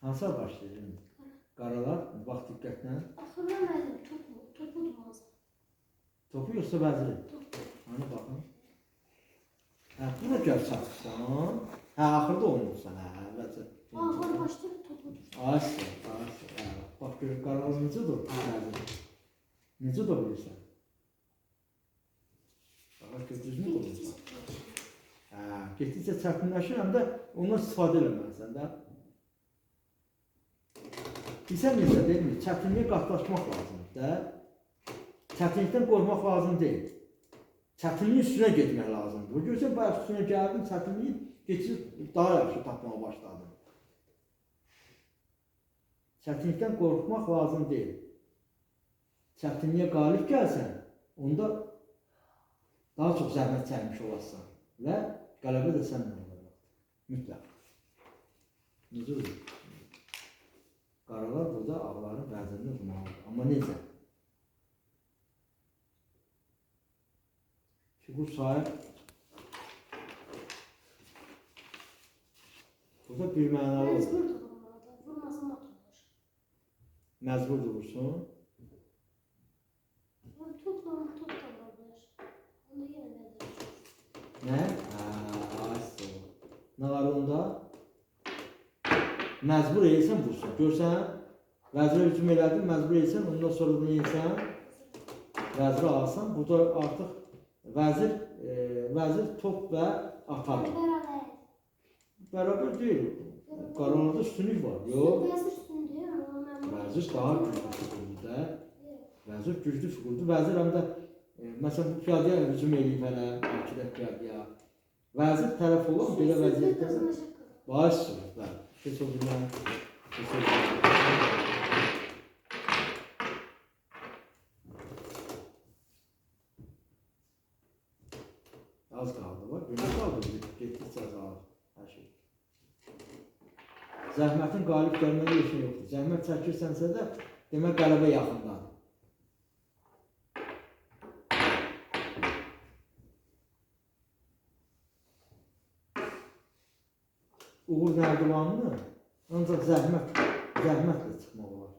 Hansı başlayır indi? Qaralar, bax diqqətlə. Axırda müəllim topu udmaz. Topu yoxsa vəziri? Topu. Hani baxın. Hə, bura gəl çatırsan. Hə, axırda oynayırsan, hə, əvvəlcə. Ağlar başlayıb topu udur. Aysə, aysə, hə. Bax gör, qaralar necə dur? Vəzir. Necə dur bilirsən? Bax, gör, düzmü durursan? Hə, getdikcə çətinləşir, həm də ondan istifadə eləməlisən də. Bilsən necə deyilmi? Çətinliyə qatlaşmaq lazımdır da. Çətinlikdən qorxmaq lazım deyil. Çətinliyin üstünə getmək lazımdır. Görürsən, bayaq üstünə gəldin, çətinliyi keçib daha yaxşı tapmağa başladın. Çətinlikdən qorxmaq lazım deyil. Çətinliyə qalib gəlsən, onda daha çox zəhmət çəkmiş olarsan və qələbə də səninlə olacaq. Mütləq. Necə olur? Qaralar burada ağların vəzirini vurmalıdır. Amma necə? Fiqur sahib burada bir mənalı olur. Məcburdur vurmalıdır. Vurmasa mat olur. Məcburdur vursun. Yəni topla top da vura bilər. Onda yenə vəzir uçur. Nə? Hə, ay. Nə var onda? Məcbur eləyirsən vursun. Görsən, vəzirə hücum elədin, məcbur eləyirsən, ondan sonra da nə edirsən? Vəziri alsan, burada artıq vəzir top və atar. Bərabər. Bərabər deyil. Qaralarda üstünlük var. Yox. Vəzir üstündür, amma mən Vəzir daha güclü fiqurdur da. Vəzir güclü fiqurdur. Vəzir həm də məsələn bu piyadaya hücum eləyib hələ, ikidə piyadaya. Vəzir tərəf olan belə vəziyyətdə baş bəli. Keç o birinə. Keç o birinə. Az qaldı var. Günə qaldı. Getdikcə azalır hər şey. Zəhmətin qalib gəlməyə işin yoxdur. Zəhmət çəkirsənsə də demək qələbə yaxındadır. Uğur nərdivanını ancaq zəhmətlə çıxmaq olar.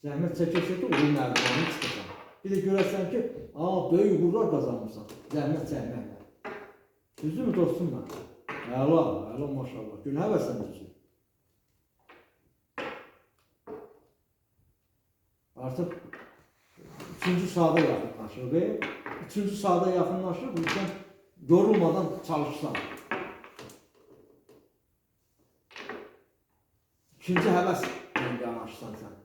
Zəhmət çəkirsə də uğur nərdivanını çıxırsan. Bir də görərsən ki, böyük uğurlar qazanmısan zəhmət çəkməklə. Düzdürmü dostum mən? Əla, əla maşallah. Gün həvəsən düzür. Artıq üçüncü saata yaxınlaşır. Üçüncü saata yaxınlaşır, bu sən yorulmadan çalışsan. İkinci həvəs yanaşsan sən.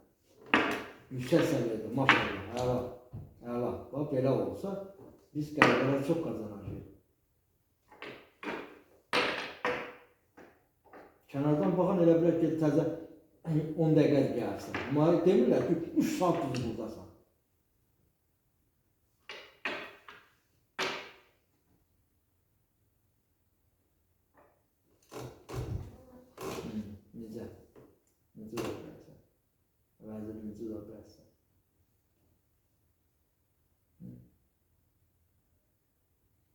Yüksək səviyyədə, maşallah, əla, əla. Bax, belə olsa, biz qələbələr çox qazanacağıq. Kənardan baxan elə bilər ki, təzə 10 dəqiqə gəlsən. Amma demirlər ki, 3 saat düzü buradasan. Necə? Necə ola bilərsən? Vəzir necə ola bilərsən?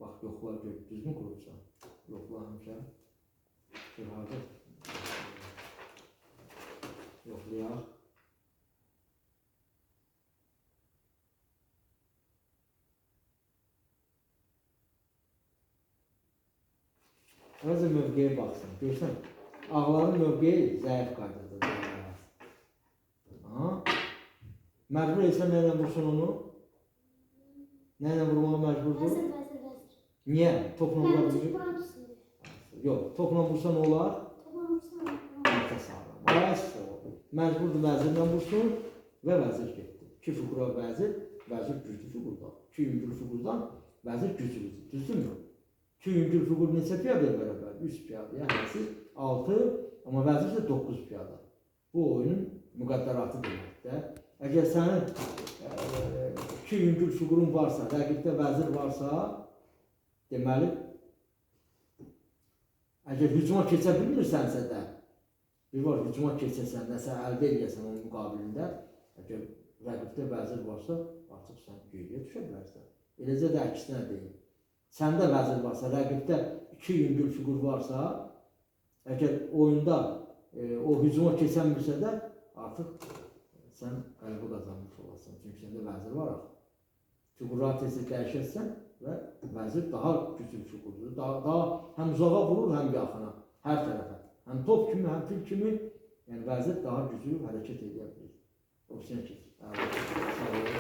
Bax, yoxla, gör, düzmü qurubsan? Yoxla həmişə. Gör, harada? Yoxlayaq. Əvvəlcə mövqeyə baxsın. Görsən, ağların mövqeyi zəif qaydadadır. Aha. Məcbur etsən nə ilə vursun onu? Nə ilə vurmağa məcburdur? Vəzir, vəzir, vəzir. Niyə? Topla vura bilmir. Yox, topla vursa nə olar? Topla vursa Orta sağlam. Ay, məcburdur vəzirlə vursun və vəzir getdi. İki fiqura vəzir, vəzir güclü fiqurdan. İki yüngül fiqurdan vəzir güclüdür. Düzdürmü? İki yüngül fiqur neçə piyadaya bərabər? 3 piyadaya, hərisi 6, amma vəzir isə 9 piyada. Bu oyunun müqəddəratı deməkdir də. Əgər sənin iki yüngül fiqurun varsa, rəqibdə vəzir varsa, deməli, əgər hücuma keçə bilmirsənsə də, bir var hücuma keçəsən, nəsə əldə eləyəsən onun müqabilində, əgər rəqibdə vəzir varsa, artıq sən geriyə düşə bilərsən. Eləcə də əksinə deyim. Səndə vəzir varsa, rəqibdə iki yüngül fiqur varsa, əgər oyunda o hücuma keçənmirsə də, artıq sən qələbə qazanmış olarsan. Çünki səndə vəzir var axı. Fiqurları tez-tez dəyişərsən və vəzir daha güclü fiqurdur. Daha həm uzağa vurur, həm yaxına, hər tərəfə. Həm top kimi, həm fil kimi, yəni vəzir daha güclü hərəkət edə bilir. O birisine keç. Sağ ol.